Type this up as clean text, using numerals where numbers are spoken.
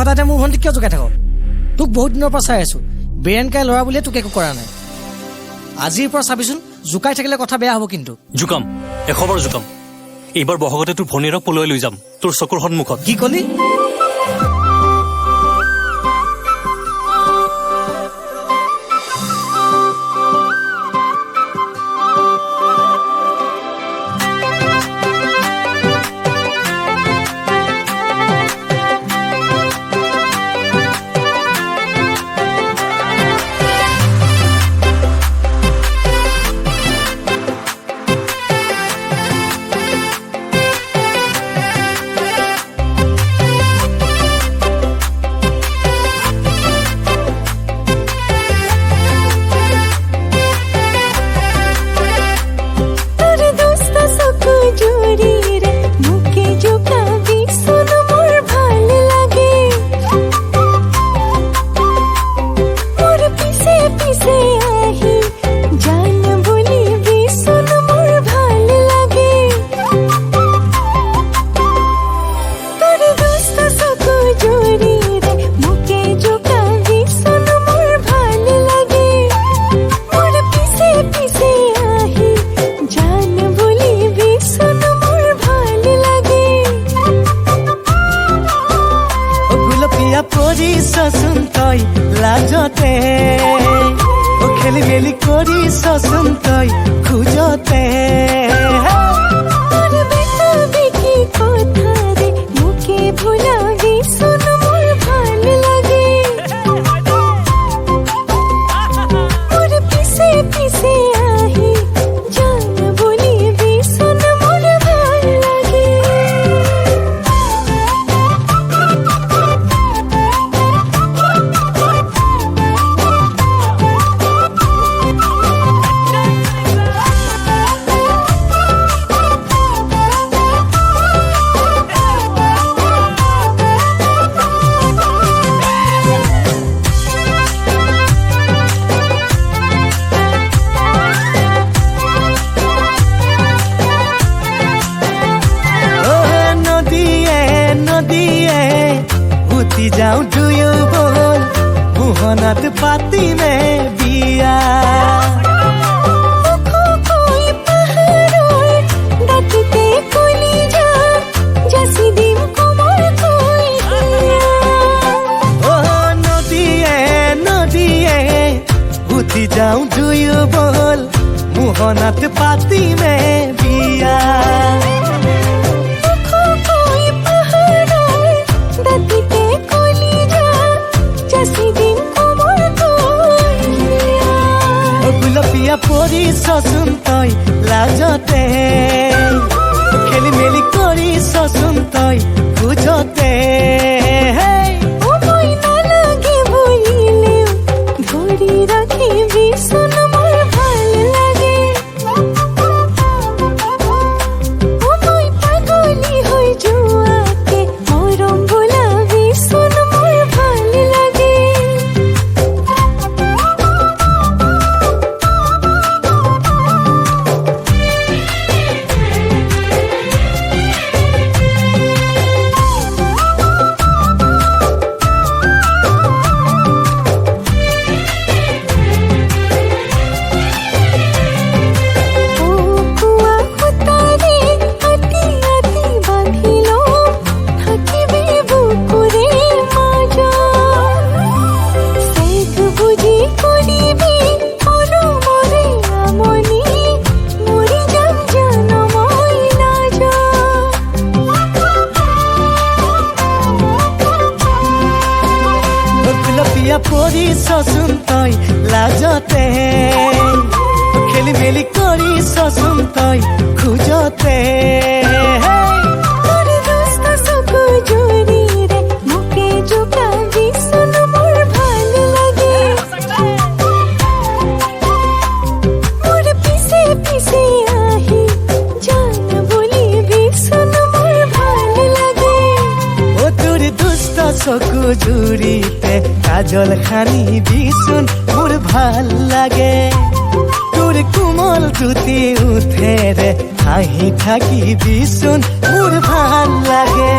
হঠাতে মোৰ ভণ্টিক কিয় জোকাই থাক? তোক বহুত দিনৰ পৰা চাই আছো, বেৰেনকাই ল'ৰা বুলিয়ে তোক একো কৰা নাই। আজিৰ পৰা চাবিচোন, জোকাই থাকিলে কথা বেয়া হ'ব কিন্তু। জোকাম, 100 বাৰ জোকাম। এইবাৰ বহাগতে তোৰ ভনীয়েৰক পলুৱাই লৈ যাম তোৰ চকুৰ সন্মুখত। কি কলি? তোৰ দুষ্ট চকু জুৰিৰে মোকে জোকাবি চোন, মোৰ ভাল লাগে। মোৰ পিছে পিছে আহি জান বুলিবি চোন, মোৰ ভাল লাগে। তোৰ দুষ্ট চকু জুৰিৰে মোকে জোকাবি চোন, মোৰ ভাল লাগে। মোৰ পিছে পিছে আহি জান বুলিবি চোন, মোৰ ভাল লাগে। অ গুলপীয়া পৰিছচোন তই লাজতে, অ খেলি মেলি কৰিছচোন তই খোজতে। তোৰ বেকা বেকি কথাৰে মোকে ভুলাবি চোন, মোৰ ভাল লাগে। মোৰ পিছে পিছে আহি জান বুলিবি চোন, মোৰ ভাল লাগে। অ নদীয়ে নদীয়ে উটি যাওঁ দুয়ো বল, মোহনাত পাতিমে বিয়া। ওখকৈ পাহাৰৰ দাঁতিতে কলিজা যাচি দিম কোমলকৈ হিয়া। অ নদীয়ে নদীয়ে উঠি যাওঁ দুয়ো বল, মোহনাত পাতিমে বিয়া। ওখকৈ পাহাৰৰ দাঁতিতে কলিজা যাচি দিম কোমলকৈ হিয়া। অ গুলপীয়া পৰিছচোন তই লাজতে, খেলি মেলি কৰিছচোন তই খোজতে। অ মই নালাগে বুলিলেও ধৰি ৰাখিবি চোন, মোৰ ভাল লাগে। অ মই পাগলী হৈ যোৱাকে মৰম বোলাবি চোন, মোৰ ভাল লাগে। অ কোৱা সূতাৰে আতি আতি বান্ধি ল'ম, থাকিবি বুকুৰে মাজত। চেগ বুজি কৰিবি মৰমৰে আমনি, মৰি যাম জান মই নাযাওঁ। অ গুলপীয়া পৰিছচোন তই লাজতে, খেলি মেলি কৰিছচোন তই খোজতে। তোৰ দুষ্ট চকু জুৰিৰে মোকে জোকাবি চোন, মোৰ ভাল লাগে। মোৰ পিছে পিছে আহি জান বুলিবি চোন, মোৰ ভাল লাগে। অ তোৰ দুষ্ট চকু জুৰিতে কাজল সানিবিচোন, মোৰ ভাল লাগে। তোৰ কোমল দুটি ওঁঠেৰে হাঁহি থাকিবিচোন, মোৰ ভাল লাগে।